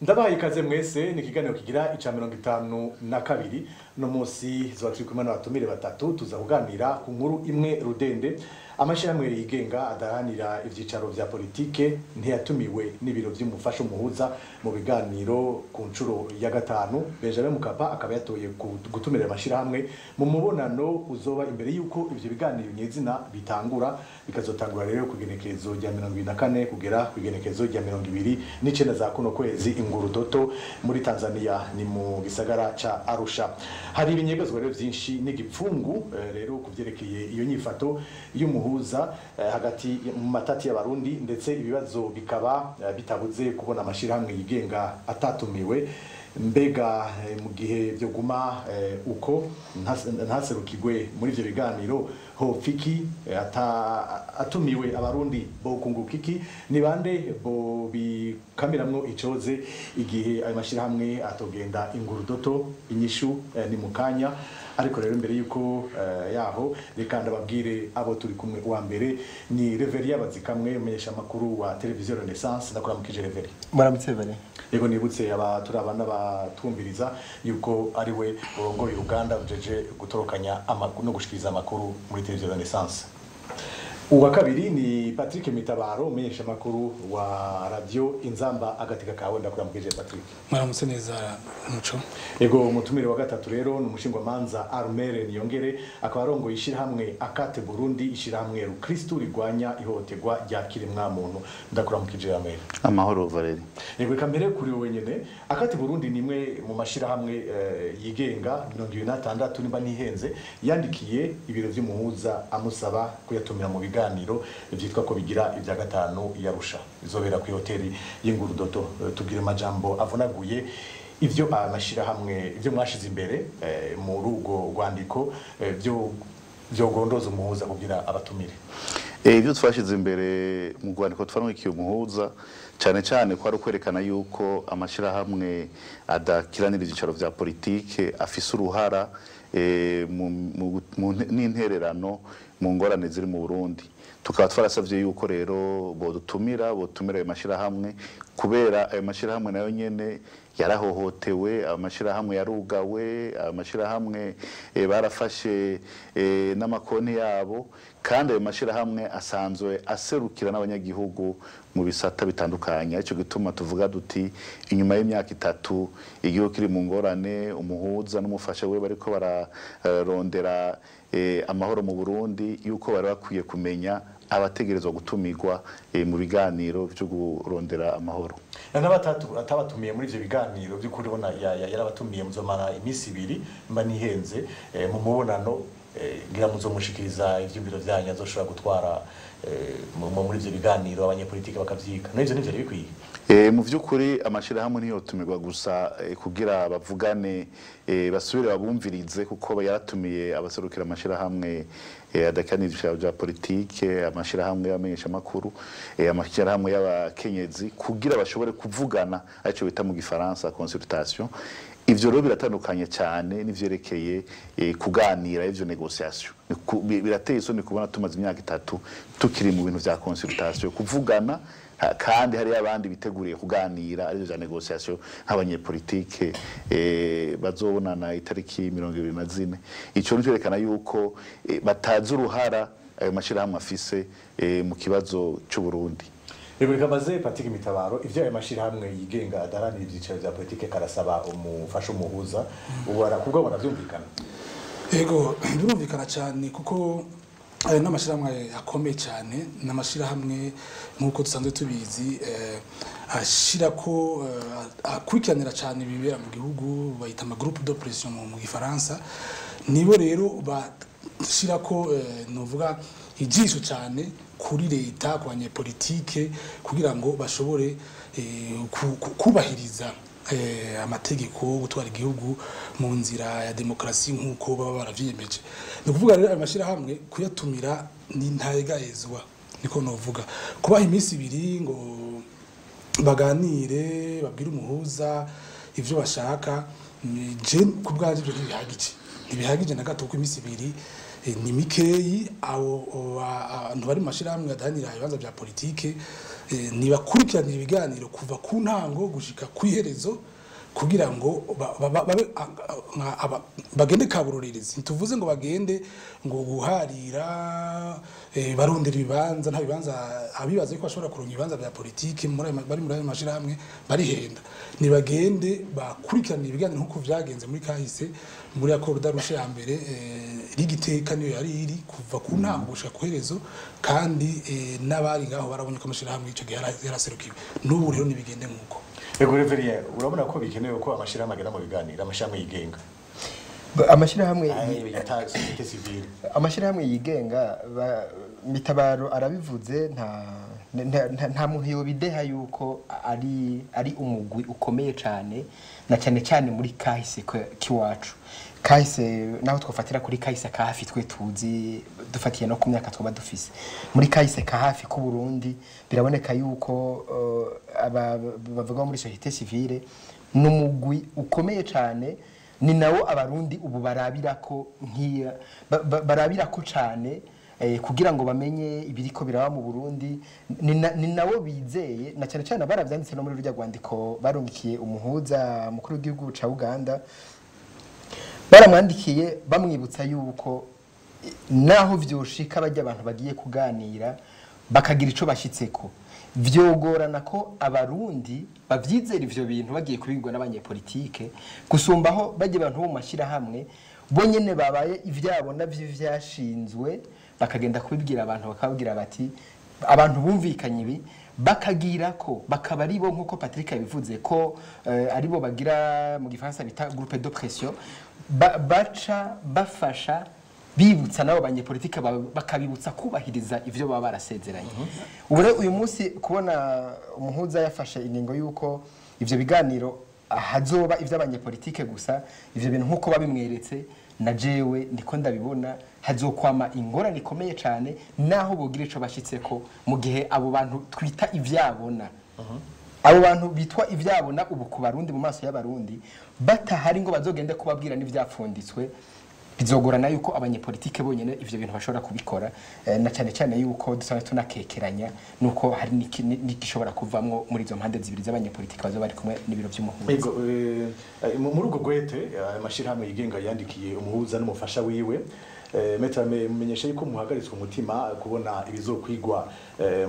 Ndabaye ikaze mwese. Ni ikiganiro kigira ica 52. No munsi zoba turi kumwe n'abatumire batatu, tuza kuganira ku nkuru imwe rudende: amashirahamwe yigenga adaharanira ivyicaro vya politike ntiyatumiwe n'ibiro vy'umufasha umuhuza mu biganiro ku nshuro ya gatanu. Benjamin Mkapa akaba yatoye gutumira amashirahamwe mu mubonano uzoba imbere y'uko ivyo biganiro nyezina bitangura, bikazotangura rero ku igenekerezo rya 24 kugera ku igenekerezo rya 29 za kuno kwezi, Ingurudoto muri Tanzania, ni mu gisagara ca Arusha. Hari ibinyegazwa rero vyinshi n'igipfungu rero kuvyerekeye iyo nyifato y'umuhuza hagati mu matati y'Abarundi, ndetse ibibazo bikaba bitabuze kubona amashirahamwe yigenga atatumiwe. Mbega mu gihe vyoguma uko ntaserukigwe muri ivyo biganiro, hofiki atumiwe Abarundi bokunguka iki? Ni bande bo bikamiramwo icoze igihe ayo mashirahamwe atogenda Ingurudoto? Inyishu ni mukanya. Ariko rero imbere yuko yaho, reka ndababwire abo turi kumwe. Uwa mbere ni Reveria Bazikamwe, umenyesha makuru wa Televiziyo Renaissance. Ndakuramukije, Reveri. Muramutse, Vale. Yego, nibutse aba turabana batwumviriza yuko ari we urongoye uruganda rujeje gutorokanya amakuru no gushikiriza amakuru muri Televiziyo Renaissance. Uwa kabiri ni Patrick Mitabaro, umenyesha makuru wa Radio Inzamba Agateka Kawe. Ndakuramukije, Patrick. Mwaramutse neza, Muco. Ego, umutumire wa gatatu rero ni umushingwamanza Armere Niyongere, akaba arongoye ishirahamwe Akate Burundi, ishirahamwe Rukristu rigwanya ihohoterwa rya kiremwa muntu. Ndakuramukije, Armere. Amahoro, Valeri. Yego, reka mbere kuri wowe nyene. Akate Burundi ni imwe mu mashirahamwe yigenga 26, nimba nihenze, yandikiye ibiro vy'umuhuza amusaba kuyatumira mu biganiro vyitwa ko bigira ibya gatanu yarusha izobera ku hoteli y'Ingurudoto. Tubwire amajambo avunaguye ivyo amashirahamwe, ivyo mwashize imbere muri urwo rwandiko byo vyogondoza umuhuza kugira abatumire. Ibyo twashize imbere mu rwandiko twarungikiye umuhuza, cyane cyane ko ari ukwerekana yuko amashyirahamwe adakiranira ibyicaro vya politike afise uruhara n'intererano mu ngorane ziri mu Burundi. Tukaba twarasavye yuko rero bodutumira, botumira ayo mashyirahamwe, kubera ayo mashyirahamwe nayo nyene yarahohotewe, ayo mashyirahamwe yarugawe, ayo mashyirahamwe barafashe n'amakonti yabo, kandi ayo mashyirahamwe asanzwe aserukira n'abanyagihugu mu bisata bitandukanye. Aricyo gituma tuvuga duti inyuma y'imyaka 3 igihugu kiri mu ngorane, umuhuza n'umufasha we bariko bararondera amahoro mu Burundi, yuko bari bakwiye kumenya abategerezwa gutumirwa mu biganiro byo kurondera amahoro. N'abatatu atabatumiye muri ivyo biganiro by'ukuri, ubona yarabatumiye, muzomara iminsi 2 mba nihenze mu mubonano, ngira muzomushikiriza ivyumviro vyanyu azoshobora gutwara muri ivyo biganiro, abanyepolitike bakavyiga. N'ivyo nivyo bikwiye. Mu vy'ukuri amashirahamwe ntiyotumirwa gusa kugira bavugane, basubire babumvirize, kuko yaratumiye abaserukira amashirahamwe adakanira ivyicaro vya politike, amashirahamwe y'abamenyeshamakuru, amashirahamwe y'abakenyezi, kugira bashobore kuvugana, arico bita mu gifaransa consultation. Ivyo rero biratandukanye cyane n'ivyerekeye kuganira, ivyo négociation. Birateye isoni kubona tumaze imyaka 3 tukiri mu bintu vya consultation, kuvugana, kandi hari abandi biteguriye kuganira, arivyo vya négociation, nk'abanyepolitike bazobonana itariki 24. Ico nico cyerekana yuko batazi uruhara ayo mashirahamwe afise mu kibazo c'u Burundi. Yego, reka maze Patrick Mitabaro, ivyo ayo mashirahamwe yigenga adaharanira ivyicaro vya politike karasaba umufasha umuhuza, ubara kubwo baravyumvikana? Yego, birumvikana cyane, kuko ayo n'amashyirahamwe akomeye cyane, n'amashyirahamwe nk'uko dusanzwe tubizi ashira ko akurikiranira cyane ibibera mu gihugu, bayita ama groupe de pression mu gifaransa. Nibo rero bashira ko novuga ijisho cyane kuri leta, ku banyepolitike, kugira ngo bashobore kubahiriza amategeko, gutwara igihugu mu nzira ya demokarasi nk'uko baba baravyiyemeje. Ni ukuvuga rero ayo mashyirahamwe kuyatumira ni ntayegayezwa, niko novuga. Kubaha iminsi 2 ngo baganire, babwire umuhuza ivyo bashaka, je ku bwanje ivyo ntibihagije, ntibihagije na gato, kuko iminsi 2 Ni mikeyi. Abo abantu bari mu mashirahamwe adaharanira ibibanza vya politike ntibakurikiranira ibiganiro kuva ku ntango gushika kw'iherezo, kugira ngo babe bagende kaburorerezi. Ntituvuze ngo bagende ngo guharira, barondera ibibanza. Nta bibanza. Abibaza ko bashobora kuronka ibibanza vya politike muri bari muri ayo mashirahamwe barihenda. Nibagende bakurikirana ibiganiro nk'uko vyagenze muri kahise, muri accord d'Arusha ya mbere. Rigiteka niyo yari iri kuva ku ntango gushika ku herezo, kandi n'abari ngaho barabonye ko amashirahamwe ico gihe yaraserukiwe. N'ubu rero nibigende nk'uko. Ego Reverien, urabona ko bikenewe ko amashirahamwe agera mu biganiro, amashirahamwe yigenga? Amashirahamwe bita société civile. Amashirahamwe yigenga, Mitabaro arabivuze, nta muntu yobideha yuko ari umugwi ukomeye cyane, na cyane cyane muri kahise kiwacu, kahise naho twafatira kuri kahise ka hafi twe tuzi, dufatiye no ku myaka twaba dufise, muri kahise ka hafi k'u Burundi biraboneka yuko aba bavuga muri société civile ni umugwi ukomeye cyane. Ni nawo Abarundi ubu barabirako, nkiya barabirako cyane kugira ngo bamenye ibiriko biraba mu Burundi. Ni nawo bizeye, na cyane cyane baravyanditse no muri rurya rwandiko barungikiye umuhuza mukuru w'igihugu ca Uganda. Baramwandikiye bamwibutsa yuko naho vyoshika bajya abantu bagiye kuganira bakagira ico bashitseko, vyogorana ko Abarundi bavyizera ivyo bintu bagiye kubigwa n'abanyepolitike, gusumbaho bajya abantu bo mu mashirahamwe bo nyene babaye ivyabo navyo vyashinzwe, bakagenda kubibwira abantu, bakababwira bati abantu bumvikanye ibi, bakagira ko bakaba aribo, nk'uko Patrick yabivuze, ko aribo bagira mu gifaransa bita groupe de pression, baca bafasha bibutsa nabo banyepolitike, bakabibutsa kubahiriza ivyo baba barasezeranye. Ubu rero uyu munsi kubona umuhuza yafashe ingingo y'uko ivyo biganiro hazoba ivy'abanyepolitike gusa, ivyo bintu nk'uko babimweretse na jewe ndiko ndabibona, hazokwama ingorane ikomeye cyane naho bogira ico bashitseko, mu gihe abo bantu twita ivyabona, abo bantu bitwa ivyabona ubu ku Barundi, mu maso y'Abarundi, batahari ngo bazogende kubabwira n'ivyapfunditswe. Bizogorana yuko abanyepolitike bonyene ivyo bintu bashobora kubikora, na cyane cyane yuko dusanzwe tunakekeranya nuko hari n'igishobora kuvamwo muri izo mpande zibiri z'abanyepolitike bazoba bari kumwe n'ibiro vy'umuhuza. Ego, muri urwo gwete amashirahamwe yigenga yandikiye umuhuza n'umufasha wiwe, Maître, mumenyesha yuko muhagaritswe umutima kubona ibizokwigwa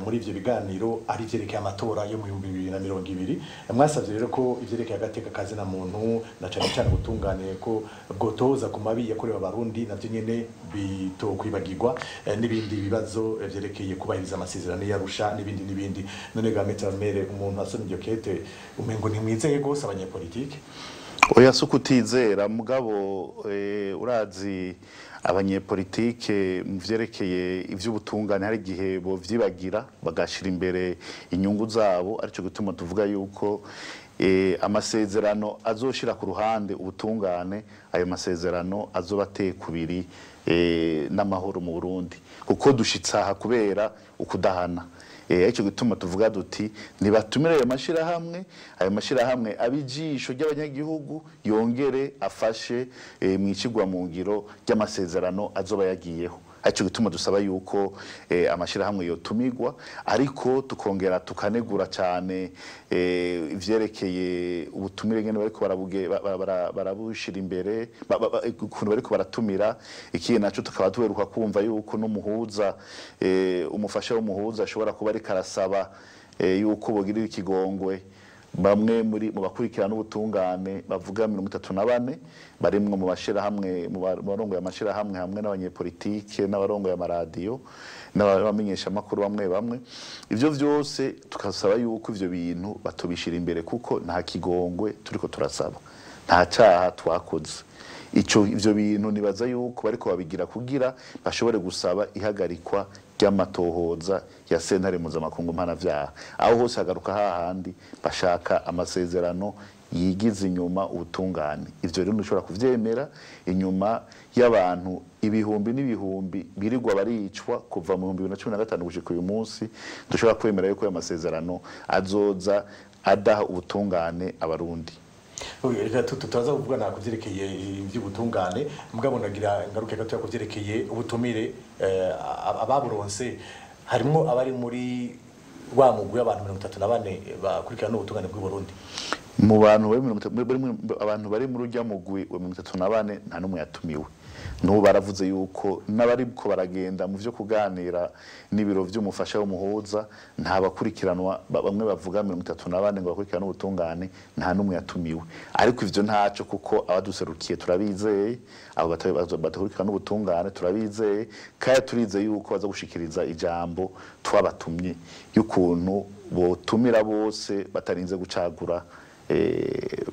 muri ivyo biganiro ari ivyerekeye amatora yo mu 2020. Mwasavye rero ko ivyerekeye agateka kazina muntu, na cane cane ubutungane, ko bwotoza ku mabi yakorewe Abarundi, navyo nyene bitokwibagirwa, n'ibindi bibazo vyerekeye kubahiriza amasezerano y'Arusha, n'ibindi n'ibindi. None ga Maître Mere, umuntu asomye iryo kete umengo ntimwizeye gose abanyepolitike. Oya, si ukutizera, mugabo urazi abanyepolitike mu vyerekeye ivy'ubutungane hari igihe bovyibagira bagashira imbere inyungu zabo. Arico gituma tuvuga yuko amasezerano azoshira ku ruhande ubutungane, ayo masezerano azoba ateye kubiri n'amahoro mu Burundi, kuko dushitse aha kubera ukudahana. Arico gituma tuvuga duti nibatumire ayo mashirahamwe, ayo mashirahamwe abijisho ry'abanyagihugu, yongere afashe mu icigwa mu ngiro ry'amasezerano azoba yagiyeho. Arico gituma dusaba yuko amashirahamwe yotumigwa, ariko tukongera tukanegura cyane ivyerekeye ubutumire ngene bariko barabuge barabushira imbere, ukuntu bariko baratumira. Ikindi naco, tukaba tuheruka kumva yuko n'umuhuza, umufasha w'umuhuza ashobora kuba ariko arasaba yuko bogirira ikigongwe bamwe muri mu bakurikirana ubutungane bavuga 34 barimwo mu bashirahamwe, mu barongoye amashirahamwe, hamwe n'abanyepolitike n'abarongoye amaradiyo n'abamenyeshamakuru bamwe bamwe. Ivyo vyose tukasaba yuko ivyo bintu batobishira imbere, kuko nta kigongwe turiko turasaba, nta caha twakoze. Ico ivyo bintu nibaza yuko bariko babigira kugira bashobore gusaba ihagarikwa ry'amatohoza ya sentare mpuzamakungu mpanavyaha. Aho hose hagaruka hahandi bashaka amasezerano yigize inyuma ubutungane. Ivyo rero ntushobora kuvyemera inyuma y'abantu ibihumbi n'ibihumbi birirwa baricwa kuva mu 2015 gushika uyu munsi. Dushobora kwemera yuko ayo masezerano azoza adaha ubutungane Abarundi. Reka turaza kuvugana ku vyerekeye ivy'ubutungane, mugabo nagira ngaruke gatoya ku vyerekeye ubutumire ababuronse harimwo abari muri wa mugwi w'abantu 34 bakurikirana ubutungane bw'u Burundi. Mu bantu bari abantu bari muri urya mugwi wa 34 nta n'umwe yatumiwe. N'ubu baravuze yuko n'abari ko baragenda mu vyo kuganira n'ibiro vy'umufasha w'umuhuza nta bakurikiranwa, bamwe bavuga 34 ngo bakurikirana ubutungane, nta n'umwe yatumiwe. Ariko ivyo ntaco, kuko abaduserukiye turabizeye, abo batakurikirana ubutungane turabizeye, kandi turizeye yuko baza gushikiriza ijambo twabatumye y'ukuntu botumira bose batarinze gucagura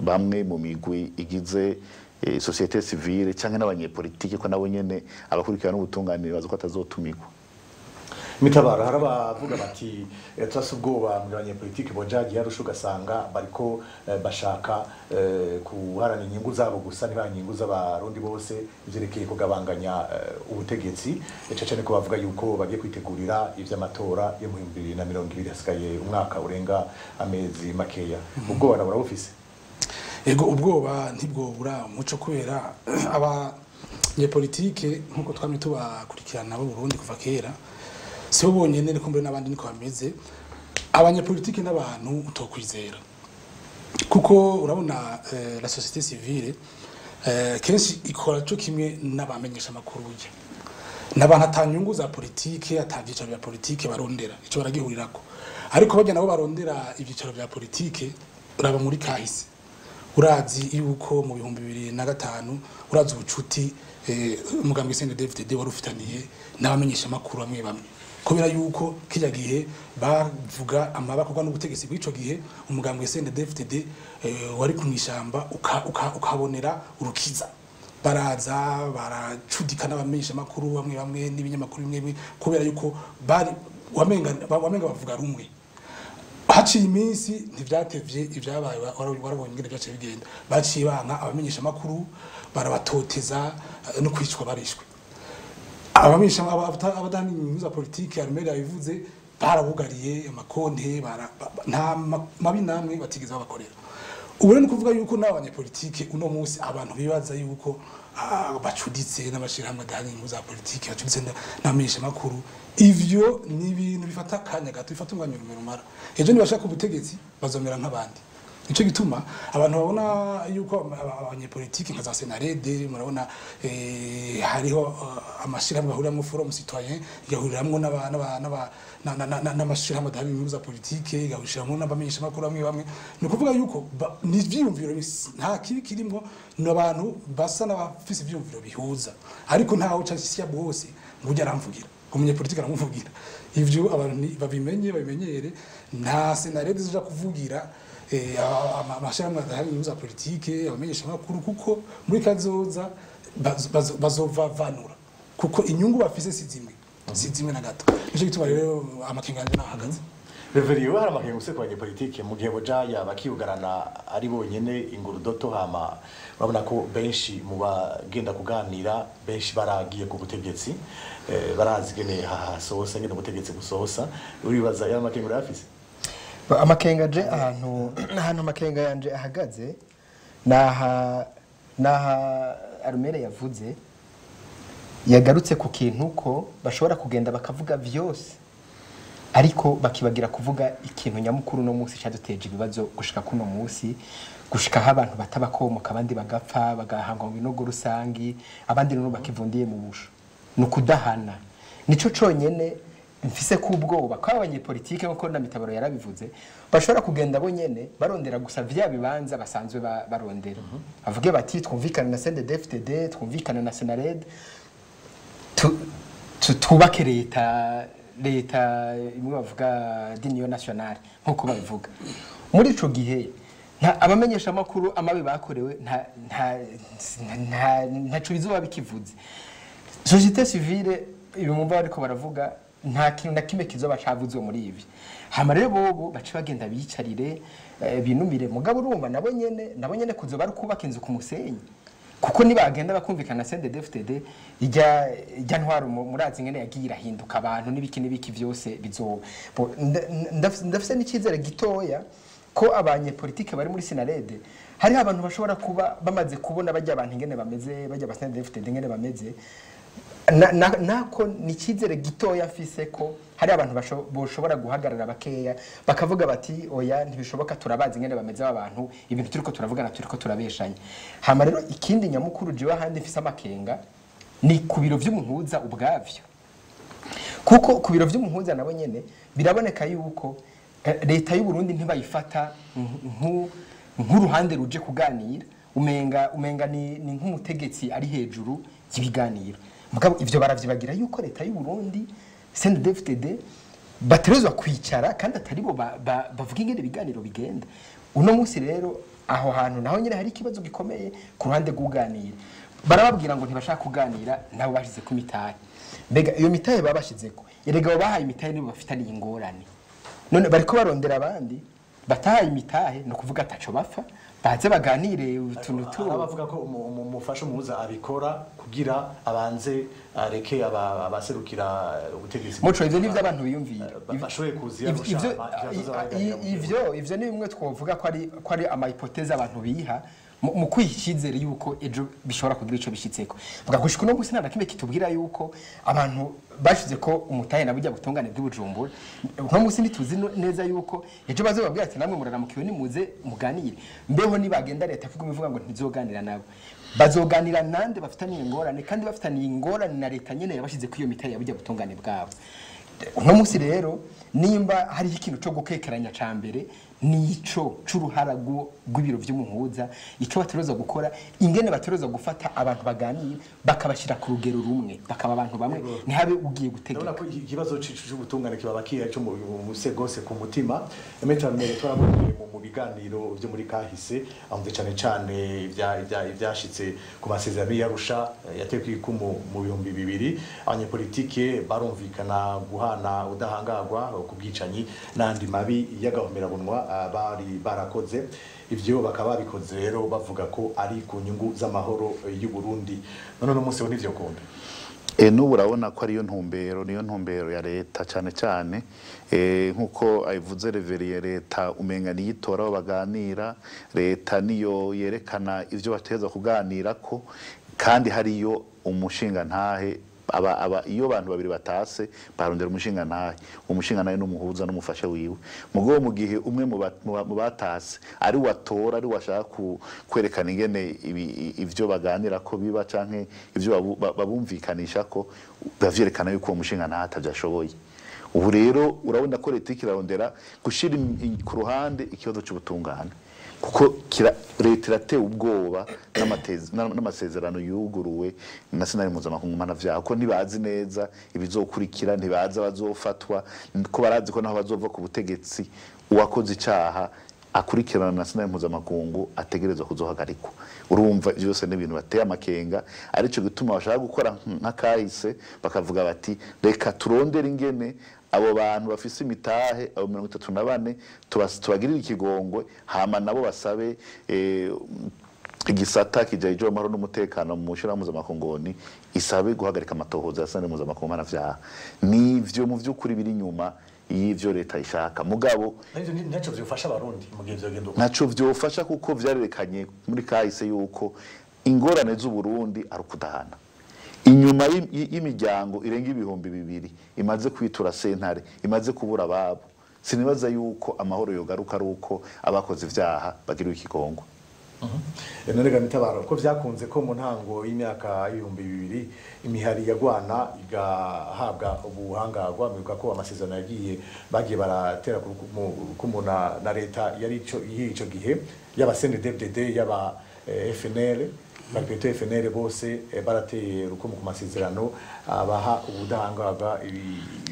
bamwe mu migwi igize société civile canke n'abanyepolitike, ko nabo nyene abakurikirana n'ubutungane bazi ko atazotumirwa. Mitabaro, hari abavuga bati turasa ubwoba mu banyepolitike bojagiye arusha, ugasanga bariko bashaka guharanira inyungu zabo gusa, ntibaha inyungu z'abarundi bose ivyerekeye kugabanganya ubutegetsi, cane cane ko bavuga yuko bagiye kwitegurira ivy'amatora yo mu 2020, hasigaye umwaka urenga amezi makeya. Ubwoba nabo burabufise? Ego, ubwoba ntibwobura umuco, kubera abanyepolitike nk'uko twamye tubakurikirana bo Burundi kuva kera, si bo bonyene, niko mbere n'abandi niko bameze. Abanyepolitike n'abantu utokwizera, kuko urabona la société civile kenshi ikora co kimwe n'abamenyesha amakuru. Burya n'abantu ata nyungu za politike, ata vyicaro vya politike barondera, ico baragihurirako. Ariko barya nabo barondera ivyicaro vya politike, uraba muri kahise, urazi yuko mu 2005, urazi ubucuti umugambi CNDD-FDD wari ufitaniye n'abamenyesha amakuru bamwe bamwe, kubera yuko kirya gihe bavuga amabakorwa n'ubutegetsi bw'ico gihe, umugambi CNDD-FDD wari kumwishamba ukabonera urukiza, baraza baracudika n'abamenyesha amakuru bamwe bamwe n'ibinyamakuru bimwe bimwe, kubera yuko bari wamenga bavuga rumwe. Haciye iminsi, ntivyatevye, ivyabaye warabonye ingene vyaciye bigenda. Baciye banka abamenyesha amakuru, barabatoteza, no kwicwa barishwe. Abamenyesha abadahana inyungu za politike, Armel yabivuze, barabugariye amakonte, nta mabi namwe batigeze babakorera. Ubu rero ni ukuvuga yuko n'abanyepolitike uno munsi, abantu bibaza yuko bacuditse n'amashirahamwe adahana inyungu za politike, bacuditse n'abamenyesha amakuru, ivyo ni ibintu bifata akanya gato, bifata umwanya rumara. Ejo nibashaka ubutegetsi bazomera nk'abandi. Nico gituma abantu babona yuko abanyepolitike nka za Senarede, murabona hariho amashirahamwe bahuriramwo, Forum Citoyen igahuriramwo n'amashirahamwe adahana inyungu za politike, igahurishiramwo n'abamenyesha amakuru bamwe bamwe. Ni ukuvuga yuko ni ivyiyumviro nta kibi kirimwo, ni abantu basa n'abafise ivyiyumviro bihuza, ariko ntawe uca isya bwose ngo ujye aramvugira, umunyepolitike aramuvugira. Ivyo abantu babimenye, babimenyere, nta Senarede zija kuvugira amashirahamwe adahana inyungu za politike, abamenyesha amakuru, kuko muri kazoza bazovavanura, kuko inyungu bafise si zimwe, si zimwe na gato. Nico gituma rero amakenga yanje nahagaze. Reveriyo, hari amakenga use ku banyepolitike mu gihe boja bakiyugarana ari bonyene ingurudoto, hama urabona ko benshi mu bagenda kuganira benshi baragiye ku butegetsi, barazi ingene hasohosa, ingene ubutegetsi busohosa. Uribaza ya makenga urayafise? Amakenga je, ahantu amakenga yanje ahagaze naha Arumere yavuze, yagarutse ku kintu ko bashobora kugenda bakavuga vyose, ariko bakibagira kuvuga ikintu nyamukuru no munsi cyaduteje ibibazo gushika kuno munsi, gushika aho abantu batabakomoka, abandi bagapfa bagahangwa mu binogo rusangi, abandi rero bakivundiye mu busho, ni ukudahana. Nico conyene mfise kubwoba ko abanyepolitike, nkuko na Mitabaro yarabivuze, bashobora kugenda bo nyene barondera gusa vya bibanza basanzwe barondera, bavuge bati twumvikane na CNDD-FDD, twumvikane na Senared, twubake leta imwe bavuga d'union nationale nkuko babivuga. Muri ico gihe nta abamenyesha amakuru amabi bakorewe, nta nta nta ntaco bizoba bikivuze. Société civile ibi mumva bariko baravuga, nta kintu na kimwe kizoba cavuzwe muri ibi. Hama rero bobo bace bagenda bicarire, binumire. Mugabo urumva nabo nyene kuzoba ari kubaka inzu ku musenyi, kuko nibagenda bakumvikana na CNDD-FDD, ijya ntwaro murazi ingene yagiye irahinduka abantu n'ibiki n'ibiki vyose bizoba. Bo, ndafise n'icyizere gitoya ko abanyepolitike bari muri Sinarede hari abantu bashobora kuba bamaze kubona bajya abantu ingene bameze, bajya ba CNDD-FDD ingene bameze, nako ni icyizere gitoya afise ko hari abantu boshobora guhagarara bakeya bakavuga bati oya ntibishoboka, turabazi ingene bameze aba bantu, ibintu turiko turavugana turiko turabeshanya. Hama rero ikindi nyamukuru jewe ahandi mfise amakenga ni ku biro vy'umuhuza ubwavyo, kuko ku biro vy'umuhuza nabo nyene biraboneka yuko leta y'u Burundi ntibayifata nk'uruhande ruje kuganira, umenga ni nk'umutegetsi ari hejuru y'ibiganiro. Mugabo ivyo baravyibagira yuko leta y'u Burundi CNDD-FDD baterezwa kwicara kandi atari bo bavuga ingene ibiganiro bigenda. Uno munsi rero aho hantu naho nyene hari ikibazo gikomeye ku ruhande rw'uganira. Barababwira ngo ntibashaka kuganira nabo bashize ku mitahe. Mbega iyo mitahe babashizeko, erega abo bahaye imitahe nibo bafitaniye ingorane. None bariko barondera abandi batahaye imitahe, no kuvuga ataco bapfa, baze baganire utuntu tu. Abavuga ko umufasha umuhuza abikora kugira abanze areke abaserukira ubutegetsi. Muco ivyo nivyo abantu biyumvira. Bashoboye kuzira Ivyo ni bimwe twovuga ko ari ama hypothèse abantu biha mu kwiha icyizere yuko ejo bishobora kugira ico bishitseko. Vuga gushika uno munsi nta na kimwe kitubwira yuko abantu bashize ko umutahe na burya butungane bw'Ibujumbura. Uno munsi ntituzi neza yuko ejo bazobabwira ati namwe muraramukiwe nimuze muganire. Mbeho nibagenda leta kuko ivuga ngo ntizoganira nabo, bazoganira nande bafitaniye ingorane, kandi bafitaniye ingorane na leta nyene yabashize ko iyo mitahe ya burya butungane bwabo. Uno munsi rero nimba hariho ikintu cyo gukekeranya ca mbere nico c'uruhara rw'ibiro vy'umuhuza, ico bateroza gukora, ingene bateroza gufata abantu baganira bakabashira ku rugero rumwe, bakaba abantu bamwe, ntihabe ugiye gutegeka. Ndabona ko ikibazo c'ubutungane kibabakiye cyo mu gose ku mutima. Emetamere twarabonye mu biganiro vyo muri kahise aho cyane cyane ivyashitse ku masezerano y'Arusha yatekwe ikumu mu 2000, abanyepolitike barumvikana guhana udahangagwa ku bwicanyi n'andi mabi y'agahomerabunwa bari barakoze. Ivyo bakaba babikoze rero bavuga ko ari ku nyungu z'amahoro y'u Burundi. None no munsi n'ivyo kunda n'ubu urabona ko ariyo ntumbero, niyo ntumbero ya leta cyane cyane nkuko ayivuze Reveriye, leta umenga niyitora aho baganira, leta niyo yerekana ivyo bateza kuganira ko, kandi hariyo umushinga ntahe aba iyo bantu babiri batase barondera umushinga ntahe, umushinga ntahe n'umuhuza n'umufasha wiwe. Mugo mu gihe umwe mu batase ari watora ari washaka kwerekana ingene ivyo baganira ko biba canke ivyo babumvikanisha ko bavyerekana yuko uwo mushinga ntahe atavyashoboye. Ubu rero urabona ko leta ikirarondera gushira ku ruhande ikibazo c'ubutungane, kuko leta iratewe ubwoba n'amasezerano yuguruwe na Sentare Mpuzamakungu Mpanavyaha, ko ntibazi neza ibizokurikira, ntibazi abazofatwa, ko barazi ko naho bazova ku butegetsi uwakoze icaha akurikirana na Sentare Mpuzamakungu ategerezwa kuzohagarikwa. Urumva byose n'ibintu bateye amakenga, arico gituma bashaka gukora nk'akahise bakavuga bati reka turondere ingene abo bantu bafise imitahe abo 34 tubagirira ikigongwe, hama nabo basabe igisata kijejwe amahoro n'umutekano mu shirahamwe mpuzamakungu isabe guhagarika amatohoza ya Sentare Mpuzamakungu Mpanavyaha. Nivyo mu vy'ukuri biri inyuma y'ivyo leta ishaka. Mugabo ntaco vyofasha abarundi mu gihe vyogenda uko, ntaco vyofasha kuko vyarerekanye muri kahise yuko ingorane z'u Burundi ari ukudahana. Inyuma y'imiryango irenga 2000 imaze kwitura sentare, imaze kubura ababo, sinibaza yuko amahoro yogaruka ari uko abakoze ivyaha bagiriwe ikigongwe. None ga mitabaro ko vyakunze ko mu ntango y'imyaka 2000 imihari yagwana igahabwa ubuhangagwa, mwibuka ko amasezerano yagiye bagiye baratera kumuna na leta yari ico gihe yaba CNDD-FDD yaba FNL, Barpeto FNL bose barateye rukumu ku masezerano abaha ubudahangarwa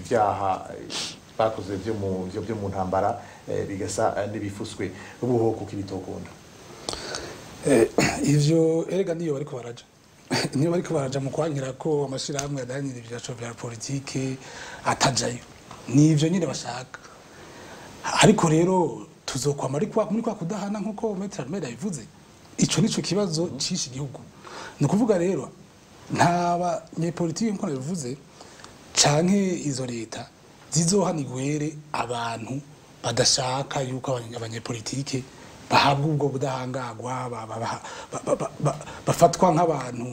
ibyaha bakoze byo mu ntambara bigasa n'ibifuswe. Ubuho kuko ibitokunda ivyo erega niyo bariko baraja, niyo bariko baraja mu kwankira ko amashirahamwe adahanira ivyasho vya politike atajayo, nivyo nyine bashaka. Ariko rero tuzokwama muri kwa kudahana nkuko Maître Armel yabivuze. Ico nico kibazo cishe igihugu. Ni ukuvuga rero nta banyepolitike nkuko nabivuze canke izo leta zizohana igwere abantu Badashaka yuko abanyepolitike bahabwa ubwo budahangagwa, bafatwa nk'abantu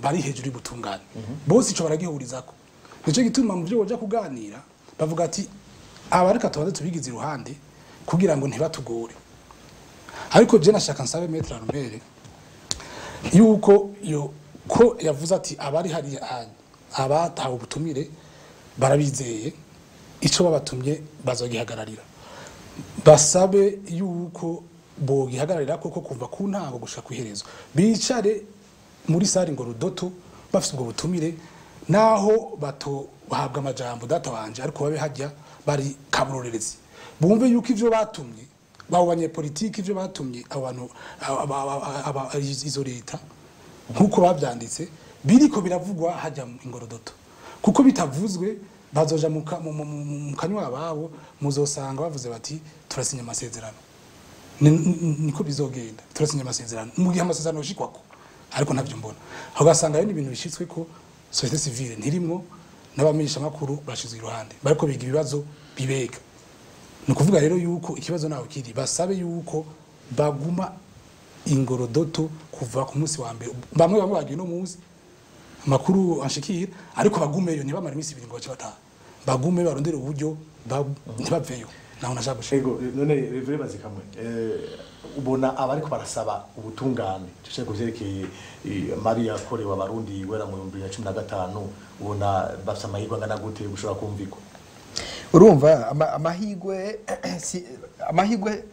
bari hejuru y'ubutungane. Bose ico baragihurizako. Nico gituma mu byo boja kuganira bavuga ati abareka tubanze tubigize iruhande kugira ngo ntibatugore. Ariko je nashaka nsabe Maître Armel yuko yo ko yavuze ati abari hari abatawe ubutumire barabizeye, ico babatumye bazogihagararira, basabe yuko bogihagararira koko kuva ku ntango gushika kwiherezo, bicare muri sare ngo rudoto bafite ubwo butumire, naho bato bahabwa amajambo data wanje, ariko babe hajya bari kaburorerezi, bumve yuko ivyo batumye babo banyepolitiki, ivyo batumye abantu izo leta nkuko bavyanditse biriko biravugwa hajya ingorodoto, kuko bitavuzwe bazoja mu kanywa ababo, muzosanga bavuze bati turasinya amasezerano. Niko bizogenda, turasinya amasezerano mu gihe amasezerano yoshikwako, ariko ntavyo mbona. Aho gasanga rero ibintu bishitswe ko société civile ntirimwo, n'abamenyesha makuru bashizwe iruhande bariko biga ibibazo bibega. Ni ukuvuga rero yuko ikibazo naho kiri, basabe yuko baguma ingorodoto kuva ku munsi wa mbere. Bamwe bamwe bagiye no munsi amakuru anshikira, ariko bagumeyo ntibamara iminsi ibiri ngo bace bataha, bagume barondere uburyo ntibaveyo. Naho nashaka gushika. Ego, none Reverend Bazikamwe, ubona abariko barasaba ubutungane cyo kuvyerekeye mabi yakorewe abarundi wera mu 2015, ubona bafite amahirwe angana gute gushobora kumvikwa? Urumva amahirwe amahirwe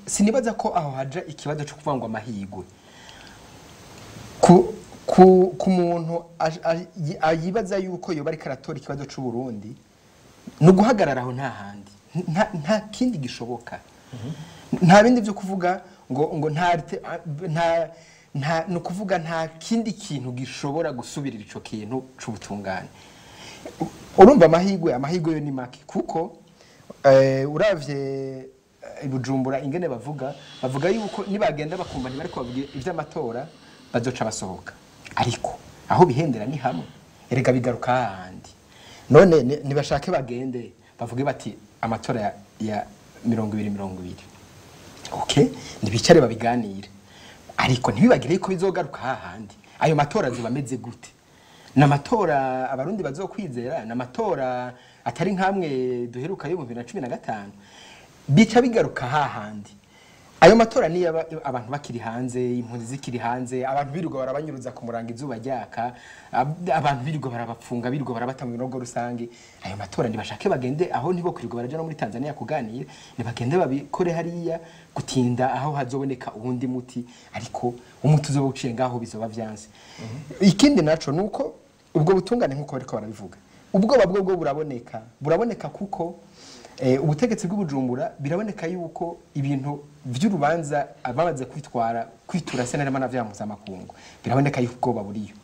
sinibaza ko aho haja ikibazo cyo kuvuga ngo amahirwe ku muntu ayibaza yuko yoba ariko aratora ikibazo c'u Burundi, no guhagarara aho nta handi, nta kindi gishoboka, nta bindi byo kuvuga ngo nta nta no kuvuga nta kindi kintu gishobora gusubirira ico kintu c'ubutungane. Urumva amahirwe yo ni make, kuko uravye Bujumbura ingene bavuga yuko nibagenda bakumva ntibariko bavuga ivy'amatora bazoca basohoka, ariko aho bihendera ni hamwe, erega bigaruka handi. None nibashake bagende bavuge bati amatora ya 2020, okay, nibicare babiganire, ariko ntibibagire ko bizogaruka hahandi. Ayo matora azoba ameze gute? Namatora abarundi bazokwizera, namatora atari nkamwe duheruka yo mu 2015, bica bigaruka hahandi. Ayo matora ni abantu bakiri hanze, impunzi zikiri hanze, abantu birirwa barabanyuruza ku muranga izuba ryaka, abantu birirwa barabapfunga, birirwa barabata mu binogo rusange. Ayo matora nibashake bagende aho nibo kwirirwa baraja no muri Tanzania kuganira, nibagende babikore hariya gutinda aho hazoboneka ubundi muti, ariko umuti uzoba uciye ngaho bizoba vyanse. Ikindi naco nuko ubwo butungane nkuko bariko barabivuga, ubwoba bwo buraboneka kuko ubutegetsi bw'Ubujumbura biraboneka yuko ibintu vy'urubanza ababaze kwitwara kwitura sena n'amana vya mpuzamakungu, biraboneka yuko ubwoba buriyo.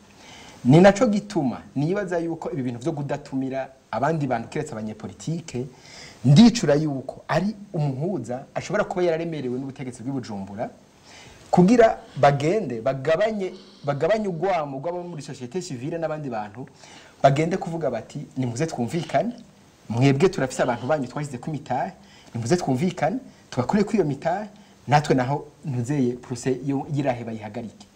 Ni naco gituma nibaza yuko ibi bintu vyo kudatumira abandi bantu kiretse abanyepolitike, ndicura yuko ari umuhuza ashobora kuba yararemerewe n'ubutegetsi bw'Ubujumbura kugira bagende bagabanye ugwamo gw'abo muri société civile n'abandi bantu, bagende kuvuga bati nimuze twumvikane, mwebwe turafise abantu banyu twashyize ku mitahe, nimuze twumvikane tubakure ku iyo mitahe, natwe naho ntuzeye procès yirahe bayihagarike.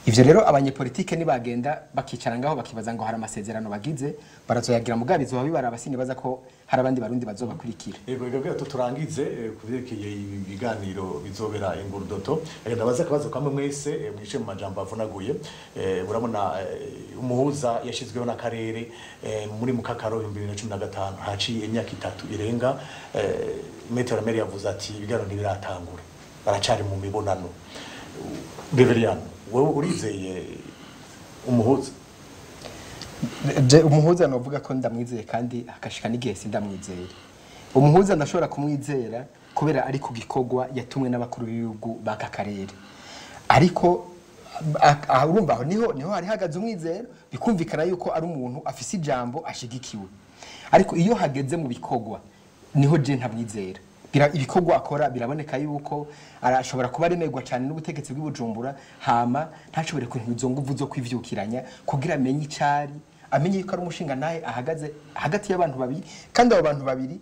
Ivyo rero abanyepolitike nibagenda bakicara ngaho bakibaza ngo hari amasezerano bagize, barazoyagira mugabe bizoba bibaraba, sinibaza ko hari abandi barundi bazobakurikira. Yego, yego, turangize kuvyerekeye ibiganiro bizobera ingurudoto. Ndabaza akabazo kamwe mwese mwice mu majambo avunaguye. Urabona umuhuza yashizweho n'akarere muri mukakaro 2015, haciye imyaka itatu irenga. Maître Armel yavuze ati ibiganiro ntibiratangura, baracari mu mibonano. Reverien, wewe urizeye umuhuza? Umuhuza novuga ko ndamwizeye kandi akashika n'igihe sindamwizeye. Umuhuza ndashobora kumwizera kubera ari ku gikorwa yatumwe n'abakuru b'ibihugu b'aka karere, ariko urumva aho niho hari hagaze umwizero, bikumvikana yuko ari umuntu afise ijambo ashigikiwe. Ariko iyo hageze mu bikorwa niho je ntamwizera. Ibikorwa akora biraboneka yuko arashobora kuba aremerwa cyane n'ubutegetsi bw'Ubujumbura, hama ntashobore kuntu nguvu zo kwivyukiranya kugira amenye icari, amenye yuko ari umushinga naye ahagaze hagati y'abantu babiri, kandi abo bantu babiri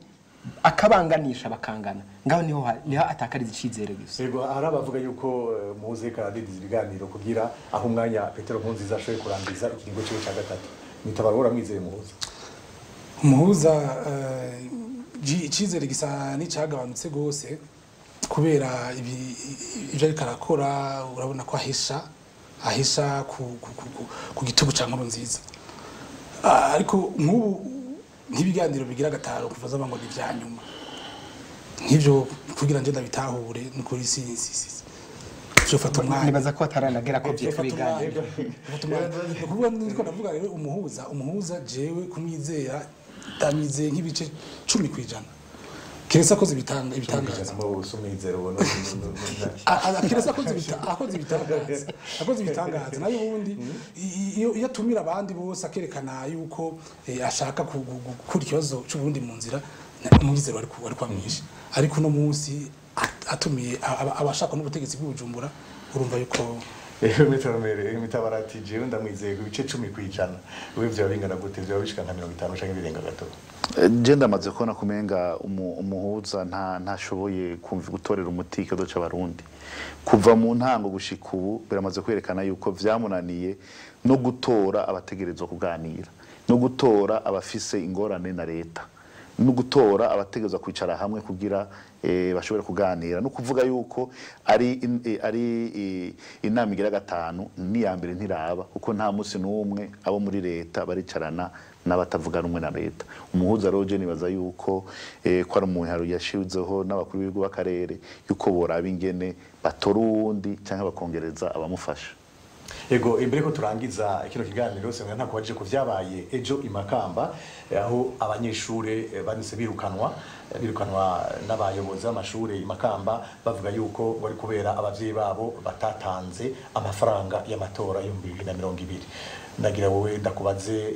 akabanganisha bakangana, ngaho niho atakariza icizere gusa. Yego, hari abavuga yuko muze karadidiza ibiganiro kugira aho umwanya Petero Nkurunziza ashoboye kurangiza ikiringo ciwe ca gatatu. Mitabaro, uramwizeye muhuza? Umuhuza, icizere gisa n'icagabanutse gose kubera ibyo ariko arakora. Urabona ko ahisha ku gitugu ca Nkurunziza. Ariko nk'ubu nk'ibiganiro bigira gatanu kuva zaba ngo ni ivya nyuma, nk'ivyo kugira nje ndabitahure nukuri si vyofata umwanya. Nibaza ko ataranagera ko vyitwa ibiganiro. Vyofata umwanya. Ni ukuvuga niko ndavuga rero, umuhuza jewe kumwizera ndamwizeye nk'ibice 10%, keretse akoze ibitangaza. Umwizero ubona? Keretse akoze ibitangaza. Nayo ubundi iyo atumira abandi bose akerekana yuko ashaka gukura ikibazo c'Uburundi mu nzira, umwizero wari kuba mwinshi. Ariko uno munsi atumiye abashaka n'ubutegetsi bw'Ubujumbura, urumva yuko Mitabaro, Mitabaro ati jewe ndamwizeye ku bice 10%. Wewe vyoba bingana gute? Vyoba bishika nka 50 canke birenga gato? Je ndamaze kubona kumenga umuhuza ntashoboye kumva gutorera umuti ikibazo c'Abarundi. Kuva mu ntango gushika ubu biramaze kwerekana yuko vyamunaniye no gutora abategerezwa kuganira, no gutora abafise ingorane na leta, no gutora abategerezwa kwicara hamwe kugira bashobore kuganira. No kuvuga yuko ari inama igira gatanu n'iya mbere ntiraba, kuko nta munsi n'umwe abo muri leta baricarana n'abatavuga rumwe na leta. Umuhuza roje nibaza yuko ko ari umuntu yashizeho n'abakuru b'ibihugu b'akarere, yuko boraba ingene batora uwundi cyangwa bakongereza abamufasha. Ego, imbere ko turangiza kino kiganiro, senga ntakubaje ko vyabaye ejo imakamba, aho abanyeshure banditse birukanwa n'abayobozi b'amashure imakamba, bavuga yuko bari kubera abavyeyi babo batatanze amafaranga y'amatora y'2020. Nagira wowe ndakubaze,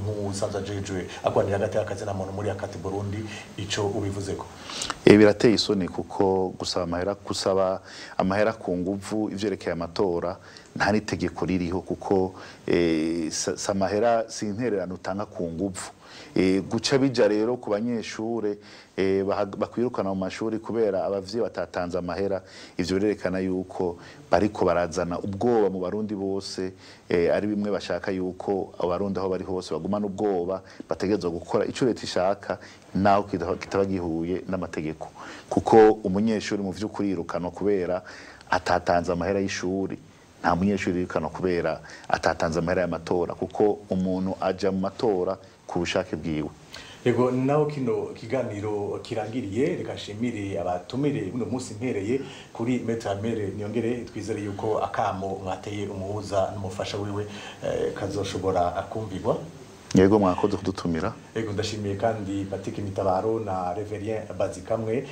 nk'usanzwe ajejwe agwanira hagati y'akazi na muntu muri ACAT Burundi, ico ubivuzeko? Birateye isoni, kuko gusaba amahera ku nguvu ivyerekeye amatora nta n'itegeko ririho, kuko si amahera, si intererano utanga ku nguvu. Guca bija rero ku banyeshure bakwirukana mu mashuri kubera abavyeyi batatanze amahera, ivyo birerekana yuko bariko barazana ubwoba mu Barundi bose. Ari bimwe bashaka yuko Abarundi aho bari hose bagumana ubwoba, bategerezwa gukora ico leta ishaka naho kitaba gihuye n'amategeko, kuko umunyeshuri mu vy'ukuri yirukanwa kubera atatanze amahera y'ishuri? Nta munyeshuri yirukanwa kubera atatanze amahera y'amatora, kuko umuntu aja mu matora ku bushake bwiwe. Yego, naho kino kiganiro kirangiriye, reka nshimire abatumire uno munsi, mpereye kuri Maître Amere Niyongere. Twizere yuko akamo mwateye umuhuza n'umufasha wiwe kazoshobora kumvirwa. Yego, mwakoze kudutumira. Yego, ndashimiye kandi Patrick Mitabaro na Reverien Bazikamwe,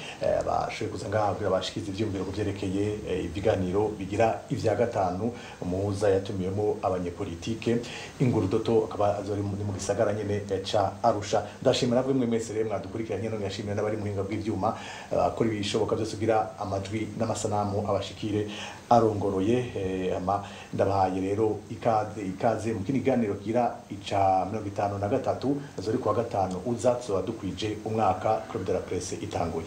bashoboye kuza ngaha kugira bashikize ivyiyumviro ku vyerekeye ibiganiro bigira ivya gatanu umuhuza yatumiyemo abanyepolitike. Ingurudoto akaba azori mu gisagara nyene ca Arusha. Ndashimira namwe mwe mwese rero mwadukurikiranye, none ndashimira n'abari muhinga bw'ivyuma akora ibishoboka byose kugira amajwi n'amasanamu abashikire arongoroye. Ama ndabahaye rero ikaze mu kindi kiganiro kigira ica 53, azori kuwa gatanu uza, tuzoba dukwije umwaka Club de la Presse itanguye.